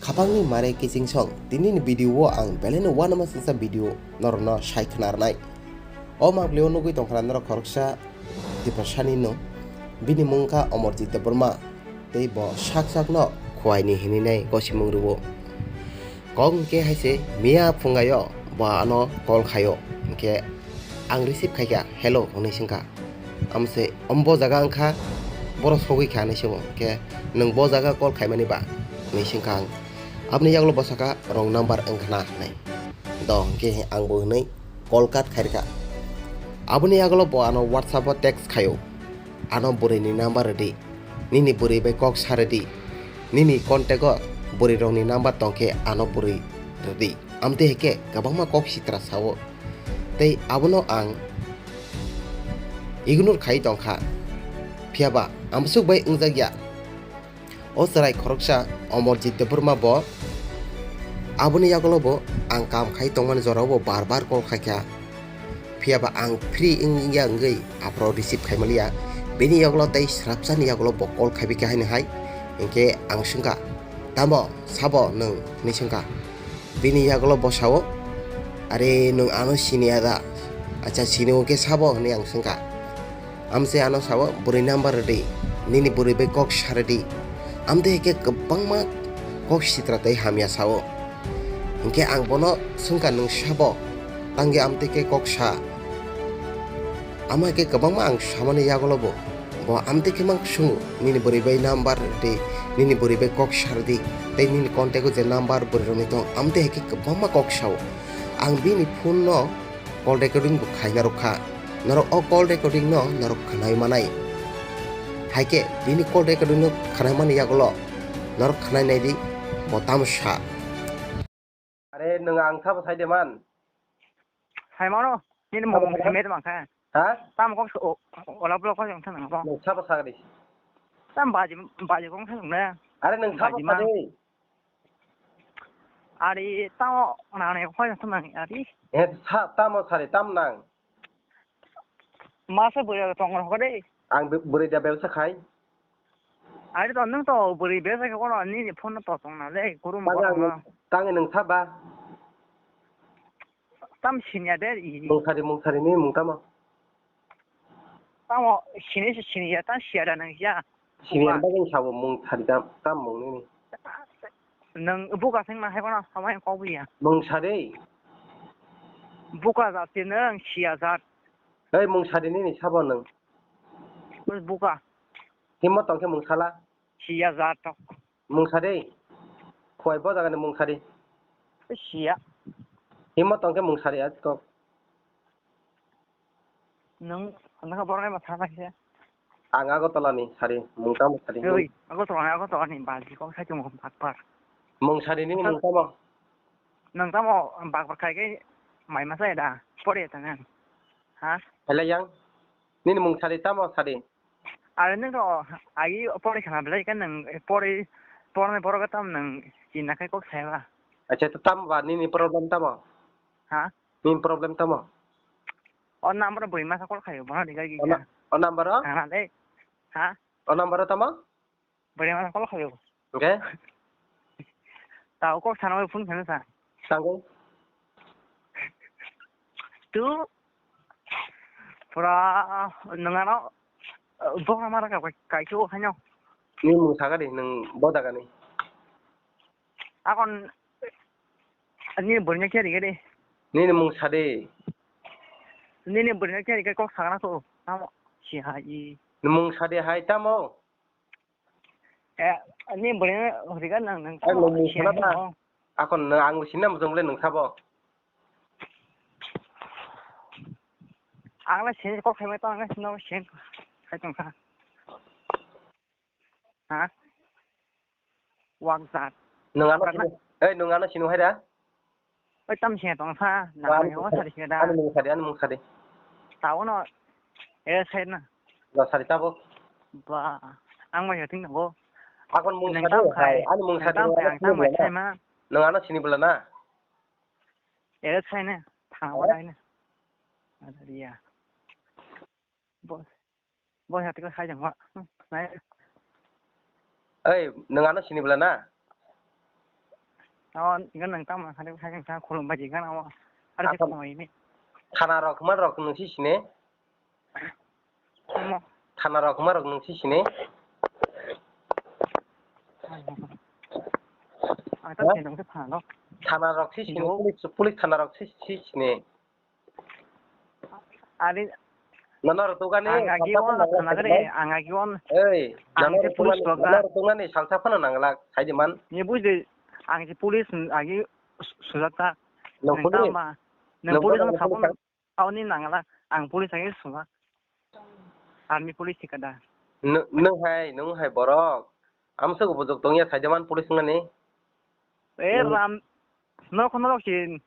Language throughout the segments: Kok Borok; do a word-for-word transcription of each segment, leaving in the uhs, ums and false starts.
Khapangni mare kiching song, tinini video o ang belai no uanama singsa video norokno sai khna rwnai. O maglio nugwi tongkha norok khoroksa Tiprasani no, bini mung kha Omorjit Debbarma, tei bo sak sakno Khowai ni hinwi nai gosimung rwo. Kok hwnkhe hai se miya phungaio bo ano call khaio, hwnkhe ang receive khaikha, "Hello," hwnwi swngkha. Amse, "Om bo jaga wngkha, boro sogwi kha," hinwi swngo. Hwnkhe, "Nwng bo jaga call khaimani ba?" hinwi swngkha ang. Aboni yagulo bo sakha, "Wrong number wngkha na," hinwi. Do, hwnkhe angbo hwnwi call cut khairikha. Aboni yagulo bo ano WhatsApp o text khaio. "Ano bwrwini number rwdi, nini bwrwi bai kok sa rwdi, nini contact o bwrwi rokni number tongkhe ano bwrwi rwdi." Amtwi hai khe kwbangma kok sitra sao. Tei abono ang ignore khai tongkha. Phiyaba amsuk bai wngjakya. O chwrai khoroksa Omorjit Debbarma bo aboni yagulo bo ang kam khai tongmani jorao bo bar bar call khaikha. Phiyaba ang free wngya wngwi aphuru receive khaimaliya. Bini yagulo tei swrapsani yagulo bo call khaibikha haino hai. Hinkhe ang swngkha, "Tamo sabo nwng?" hinwi swngkha. Bini yagulo bo sao, "Are, nwng ano siniya da? Acha, sini hwnkhe sabo?" hinwi ang swngkha. Amse ano sao, "Bwrwi number rwdi, nini bwrwi bai kok sa rwdi." Amtwi hai khe kwbangma kok sitra tei hamya sao. Hinkhe ang bono swngkha, "Nwng sabo?" Tangwi amtwi khe kok sa. Amo hai khe kwbangma ang samani yagulo bo, bo amtwi khe mang swngo, "Nini bwrwi bai number rwdi, nini bwrwi bai kok sa rwdi, tei nini contact o je number bwrwi rokni tong," amtwi hai khe kwbangma kok sao. Ang bini phone no call recording bo khaina rwkha. Norok o call recording no norok khwnai manai. Hai khe bini call recording no khwnai mani yagulo norok khwnai naidi bo tamo sa. Are nwng ang sabo sai de man. Hai mano, nini mo Sabo mong sai? Hemai de mangkha. Ha? Tamo kok so, o, ola block ko jong thang nang bo. Nwng sabo sa de. Tam baji, baji kong thang na. Are nwng sabo Baji sa ma. De. Ari tamo nang ne ko jong thang nang ari. Eh, sa, tamo sa de, tam nang. Masa bwrwi tong rok de. Ang bw-, bwrwi da bebsa khai. Ari to nwng to bwrwi bebsa khai kono nini phone no to tong na le kurum Tang kono ang, no. Tang nwng saba. Tam sinya de i. Mungsari, mungsari ni mung tamo. Tamo sini se sini ya ta siya da nang ya. Sini ya bagin sabo mungsari tam, tam mung ni. Nwng buka sing na hai kono hamai kok ya. Mungsari. Buka jat si nwng siya jat. Hei, mungsari nini sabo nwng? Bus buka. Himmo tongkhe mungsala? Siya jat tok. Mungsari? Khwai bo jagani mungsari? Siya. Himmo tongkhe mungsari at kok? Nwng, nwng borok ma thang khe? Ang Agartala ni sari, mung tamo sari? Oi, Agartala ni, Agartala ni, baji kok sai tong bakpar. Mungsari nini mung tamo? Nwng tamo bakpar khai khe mai ma sai da, pore ta nwng. Ha? Hello yang, nini mung sari tamo sari? Are nwng to agi pore khana belai khe nwng pore, pornai borok tam nwng china khai kok sai ba. Acha, to tamo ba nini problem tamo? Ha? Nini problem tamo? O number bui masa call khayo, bono diga gi O na-, kha. O number o? Khana le. Ha? O number o tamo? Bwrwi masa call khayo. Hwnkhe? Ta o kok sana phone khana sa. Tangwi? Tu pura nwng ano bokra mara ka kai chu khaino. Ni mung saga di nwng bo jaga ni. Akon ni bwrwi khe ri de. Nini mung sadi. Nini bwrwi khe ri kok sagana to. Tamo si ha i. Mung sadi hai tamo? Eh, ni bwrwi riga nang nang Ai, tamo nung si ha sana ta. Mo. Akon nang ang sini nang jong le nung sabo. Ang le sini kok khai mai to ang le sini sini khai tong kha. Ha? Wak jat. Nung ano Karna- sini. Ei, nung ano sini hai da? Oi, tam sini tong sa. Na, Ano ani o sari sini da. Ano mung sadi, ano mung sadi. Tao no. Eh, sai na. Lo sadi tabo. Ba, ang mai ting go. Akon mung sadi. Nang tam khai. Ano mung sadi. Nang tam khai, ang tam mai sai ma. Nung ano sini bela na. Eh, sai na. Thang wa dai na. Ada dia. Bo, bo ya tiko sai jang wa. Nai. Ei, nung ano sini bela na? Oh, ngan nang tamo, hari hari nang khulum baji gan amo. Hari Apa? Khulum ini. Thana rok, ma rok nung si sini? Omo. Thana rok, ma rok nung si sini? Ang tak Hah? Sini nung si thana rok. Thana rok si sini, Indo. Police, police thana rok si, si sini. Ari Nono rwtugani ang agi salsa on phano nangla thana gari, saidiman. Ang agi on. Ei, ang nono si rwtugani, police block nono da. Rwtugani salsa phano nangla saidiman. Ni bujdi, ang si police agi su-, sujak ta. Nung police? Nung police ang police sapon ang? Aoni nangla, ang police agi sujak. Army police thika da. Nung, nung hai, nung hai borok. Amsuk bujok tongya saidiman police ngani. Eh, Nung Ram, norok, norok si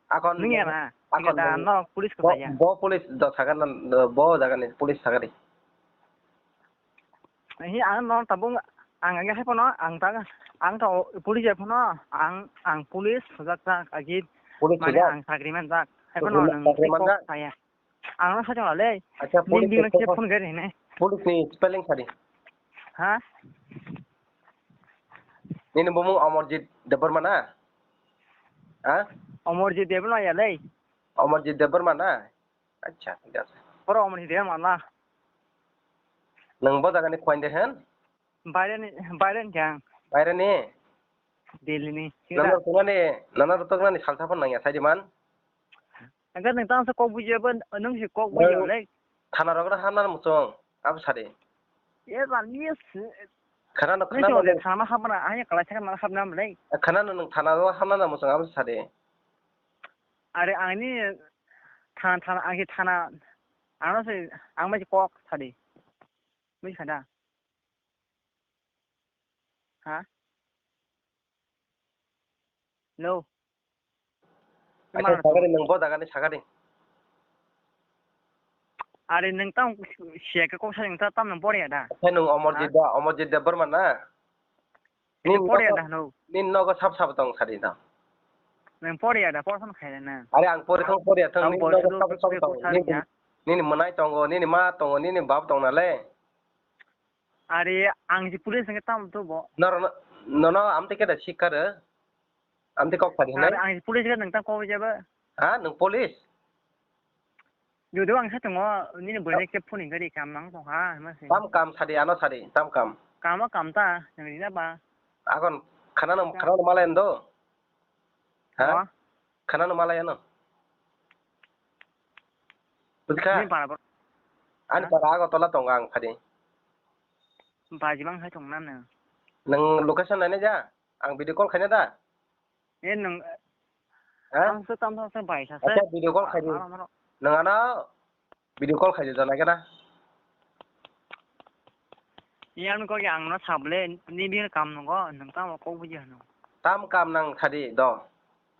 Akon nung ya na? Akon Nung da, nung norok police ko bo, saya. Bo police do sagan na, bo jaga ni police sagari. Hi, ang norok tabung, ang agi hai pono, ang ta, ang ta o, police ya pono, ang, ang police sujak jak agi, Police mane sujak? Ang sagri man jak. Hai pono, Sagri man, nung sagri man jak? Saya. Ang no sajong le. Acha, nini police bini ni khe phone gari ne. Police ni spelling sadi. Ha? Nini bumung Amarjit Debbarma na? Ha? Amarjit Debbarma ya le. Amarjit Debbarma na? Acha, thik ase. Boro Amarjit Debbarma na. Nang bo jaga ni khuain de hen? Baire ni, baire ni jang. Baire ni? Delhi ni. Nana rwtoknani, nana rwtoknani salsa phano nangya, saidiman? Angkhe nwng tangsa kok bujiya ba, nwng se kok bujiya le. Thana rok na hamna muchung, abo sadi. E ba ni se. Khana no, nwng khana se no. Thana hamna, anya kala se khana hamna le. Khana no nwng thana ro hamna na muchung, abo sadi. Are ani thana, thana, angkhe thana, ano se, ang mai kok sadi. Bui khada. Ha? Hello. Acha, sagari nwng bo jaga ni sagari. Are nwng tam siya khe kok sa nwng ta tam nwng poriya da? Acha, nwng Amarjit da, Amarjit Debbarma na? Nini poriya da, no? Nini nogo sab sab tong sadi da. Nwng poriya da, porson khaile na. Are ang pori thang poriya thang, nini nogo sab sab tong. Nini, nini mwnai tongo, nini ma tongo, nini bab tong na le. Are ang si police hwnkhe tamo to bo? Noro, nono amtwi khe da sikaro? Amtwi kok sadi hinai? Are ang si police hwnkhe nwng tamo kok jaba? Ha, nwng police? Jodo ang sa tongo, nini bwrwi khe phone hwnkhe ri kam nang tong ha, hima se. Tam kam sadi, ano sadi, tam kam. Kamo kam ta, nwng rina ba? Akon khana no, khana no malai do? Ha? Khana no malai ano? Bujikha? Ani para Agartala tongo ang phadi. Baji bang hai tong nang. Nang location naina ja? Ang video call khaina da? E nang. Ha? Ang se tam sa bai sa. Acha video call khaidi. Nang ano video call khaidi jana kena. Yang ko yang no sable ni bi kam no go nang tam ko buji hano. Tam kam nang khadi do.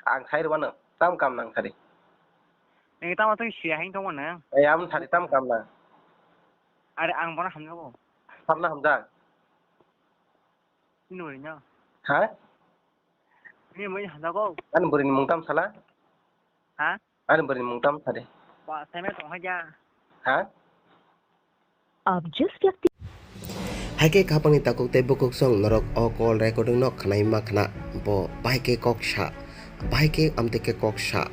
Ang sai rwmano, tam kam nang sadi. Nwng tamo tong siya hing tongmano? Ai, amo sadi tam kam nang. Are ang bono hamjago. Hamna hamjak? Nini bwrwino. Ha? Nini bwrwino hamjago. Ani bwrwini mung tam sala? Ha? Ani bwrwini mung tam sadi? Ba, seme tong haja. Ha? Aap jis byakti Hai khe khapangni takhuk tei bukhuksong norok o call recording no khwnai ma khna, bo bahai khe kok sa, bahai khe amtwi khe kok sa.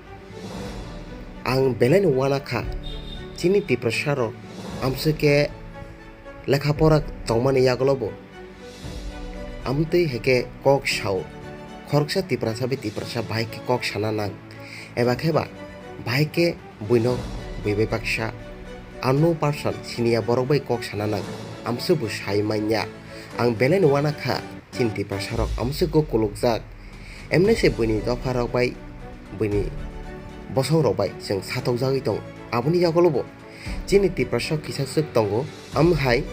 Ang belai no uana kha, chini Tiprasa rok amswk khe lekha pora tongmani yagulo bo amtwi hai khe kok sao. Khoroksa Tiprasa bai Tiprasa bahai khe kok sana nang, eba khe ba bahai khe buino bui bai baksa unknown person siniya borok bai kok sana nang, amswk bo sai manya. Ang belai no uana kha, chini Tiprasa rok amswk go kulukjak. Emne se buini dopha rok bai, buini bosong rok bai chwng satok jagwi tong. Aboni yagulo bo chini Tiprasa kisa swk tongo, amhai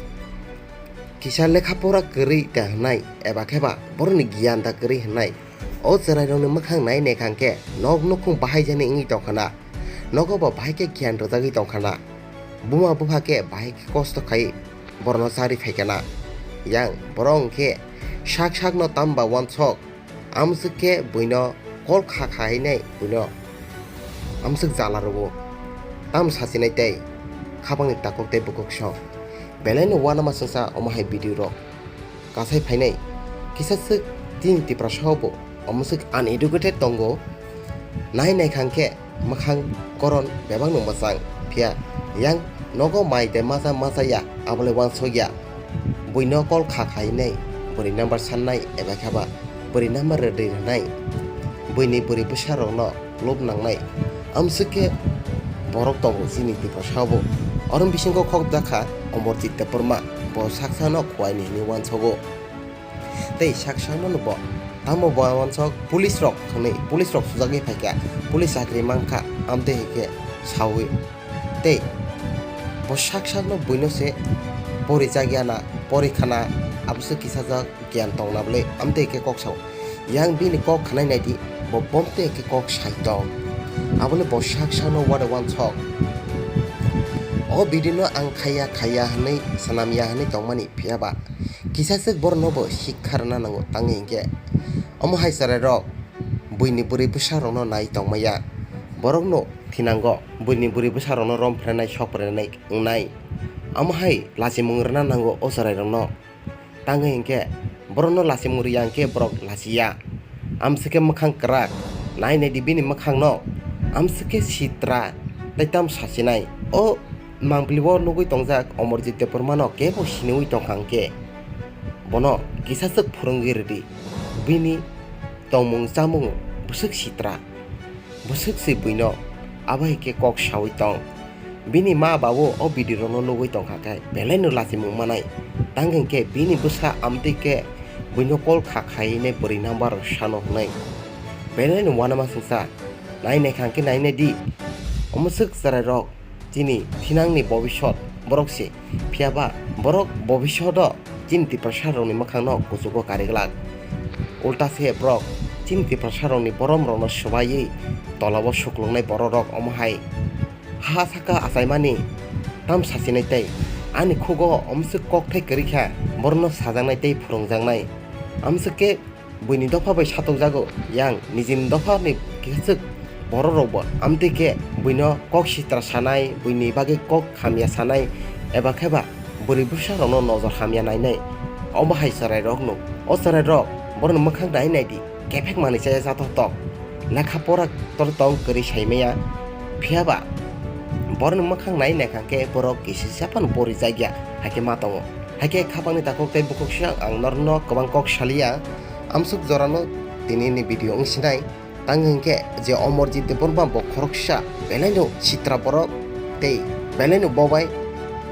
kisa lekha pora kwrwi ta hwnai, eba khe ba borokni giyan ta kwrwi hwnai. O chwrairokni mwkhang nai naikha hwnkhe nok nukhung bahai jani wngwi tongkha na, nogo bo bahai khe giyan rwjagwi tongkha na, buma bupha khe bahai khe kosto khai borokno charwi phaikha na. Yang borok hwnkhe sak sakno tamba uansok, amswk khe buino kol kha kha hinai buino amswk jala rwo. Tamo sachinai tei khapangni takhuk tei bukhuksong belai no uanama chwngsa omo hai video rok. Kasai phainai kisa swk tini Tiprasa o bo Omo swk uneducated tongo. Nai nai khang khe mwkhang koron bebak no mwchang, phiya yang nogo mai de macha macha ya, abole wansok ya. Buino call kha khainai, bwrwi number sannai eba khe ba bwrwi number rwdi rwnai. Buini bwrwi bwsa rokno lob nangnai. Amswk khe borok tongo chini Tiprasa o bo. Oro bisingo khok dakha Omorjit Debbarma, bo saksano khuaini hinwi wansogo. Tei saksano no bo, tamo bo wansok police rok hwnwi, police rok sujagwi phaikha, police chakri mankha, amtwi hai khe sawi. Tei bo sak sakno buino se pori chagya na, pori khana, abo se kisa jak giyan tongna bwle, amtwi khe kok sao. Yang bini kok khanai naidi, bo bomtwi khe kok sai tong. Abole bo sak sakno wade wansok. O video no ang khaiya khaiya hwnwi, swnamya hwnwi tongmani, phiya ba kisa swk borokno bo sikha rwna nango, tangwi hinkhe omo hai chwrairok buini bwrwi bwsarokno nai tongmaya. Borokno thinango buini bwrwi bwsarokno rom phrenai, sok phrenai wngnai. Omo hai lachimung rwna nango o chwrairokno. Tangwi hinkhe borokno lachimung rwya hinkhe borok lachiya. Amswkhe mwkhang kwrak, nai naidi bini mwkhangno. Amswkhe sitra tei tam sachinai. O mangpili o nugwi tongjak Omorjit Debbarmano kebo siniwi tongkha hinkhe bono kisa swk phwrwngwi rwdi. Bini tongmung chamung bwswk sitra, bwswk se buino abo hai khe kok sawi tong. Bini ma babu o video rokno nugwi tongkha khe belaino lachimung manai. Tang hinkhe bini bwsa amtwi khe buino call kha khainai bwrwi number sano hwnwi. Belaino uanama swngsa, nai naikha hinkhe nai naidi. Omo swk chwrairok chini thinangni bobisot borok se, phiya ba borok bobisot o chini Tiprasa rokni mwkhangno kuchugo kari glak. Ulta se borok chini Tiprasa rokni borom rokno swbaiwi tolao sukluknai borok rok omo hai ha saka achaimani tam sachinai tei ani khugo omswk kokthai kwrwi kha borokno sajaknai tei phwrwngjaknai. Amswk khe buini dopha bai satokjago, yang nijini dophani kisaswk borok rokbo amtwi khe buino kok sitra sanai, buini bagwi kok hamya sanai, eba khe ba bwrwi bwsa rokno nojor hamya nainai. Omo hai chwrai rok no, o chwrai rok borokni mwkhang nai naidi, kephek manwi chaya jatok tok, lekha pora tor tong kwrwi saimaya, phiya ba borokni mwkhang nai naikha khe borok kisi saphano pori jakya hai khe ma tongo. Hai khe khapangni takhuk tei bukhuk siyang ang norokno kwbang kok saliya. Amsuk jorano tini ni video wng sinai. Tang hwnkhe je Omorjit Debbarma bo khoroksa belaino sitra borok tei belaino bobai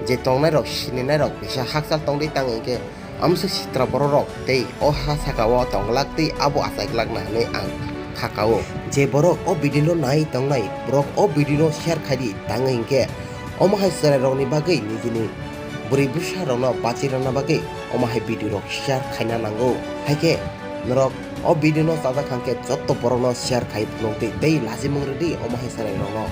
je tongnai rok sininai rok kisa hakchal tongdi, tang hwnkhe amsuk sitra borok rok tei o ha saka o tong glak tei abo achai glak na hwnwi ang kha kao. Je borok o video no nai tongnai borok o video no share khai di, tang hwnkhe omo hai chwrai rok ni bagwi nijini bwrwi bwsa rok no bachi rwna bagwi omo hai video rok share khaina nango. Hai khe norok o video no chajak kha khe jotto borok no share khai phunuk di tei lachimung rwdi omo hai chwrai rok no.